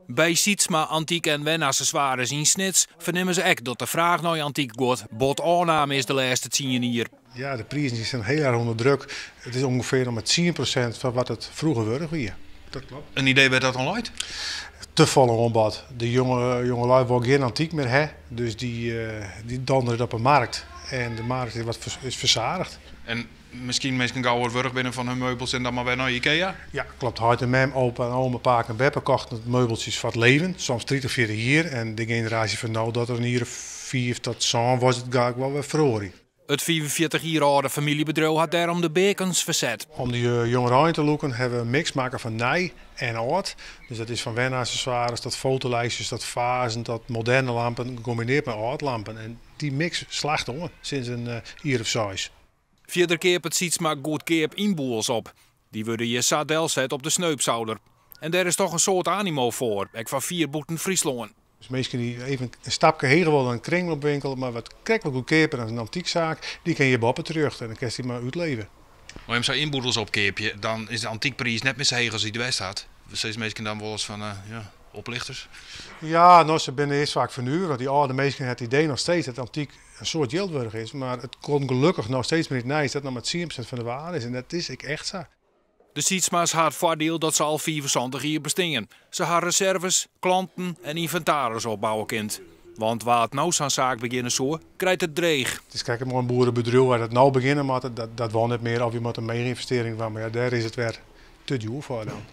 By Sytsma Antyk en Wenaccessoires yn Snits fernimme se ek dat de fraach nei antyk guod bot ôfnaam is de lêste 10 jier. Ja, de prizen zijn heel erg onder druk. Het is ongeveer nog maar 10% van wat het vroeger wurdich wie. Dat klopt. In idee wêr't dat oan leit? Te folle oanbod. De jongelju wolle gjin antyk mear ha, dus dy donderet op de markt. En de markt is wat is verzadigd. En miskien minsken gauwer wurch binne fan hun meubels en dan mar wer nei Ikea? Ja, klopt. Heit en mem, opa en oma, pake en beppe kochten meubeltsjes foar it leven. Soms 30, 40 jier. En de generaasje fan no, dat der in jier 5 tot 7 was it gau wol wer feroarje. It 45 jier âlde famyljebedriuw hat dêrom de beakens ferset. Om dy jongerein te lûken hawwe we in mix makke fan nij en âld. Dus dat is fan wenaccessoires tot fotolijstjes, tot fazen, tot moderne lampen, gecombineerd met âlde lampen. En dy mix slacht oan sinds in jier of 6. Fierder keapet Sytsma goedkeap ynboels op. Dy wurde hjir sa delset op de sneupsouder. En dêr is dochs in soad animo foar, ek fan fier bûten Fryslân. Dus minsken dy't even in stapke heger wolle dan in kringloopwinkel, mar wat krekt wat goedkeaper dan in antyksaak, dy kinne hjir boppe terjochte en dan kinst dy mar útleve. As jim sa ynboedels opkeapje, dan is de antykpriis net mear sa heech as dy't west hat. Sizze minsken dan wolris fan, ja, oplichters? Ja, no, se binne earst faak fernuvere, want dy âlde minsken hawwe it idee noch steeds dat antyk in soad jild wurdich is. Mar it komt gelokkich noch steeds mear yn it nijs dat noch mar 10% fan de wearde is. En dat is ek echt sa. De Sytsma's ha it foardiel dat se al 75 jier besteane. Se ha reserves, klanten en ynventaris opbouwe kind. Want wa't no sa'n saak begjinne soe, krijt it dreech. It is krekt in boerebedriuw wêr't it no begjinne moat, dat wol net mear. Of je moatte in mega ynvestearring dwaan, mar ja, dêr is it wer te djoer foar dan.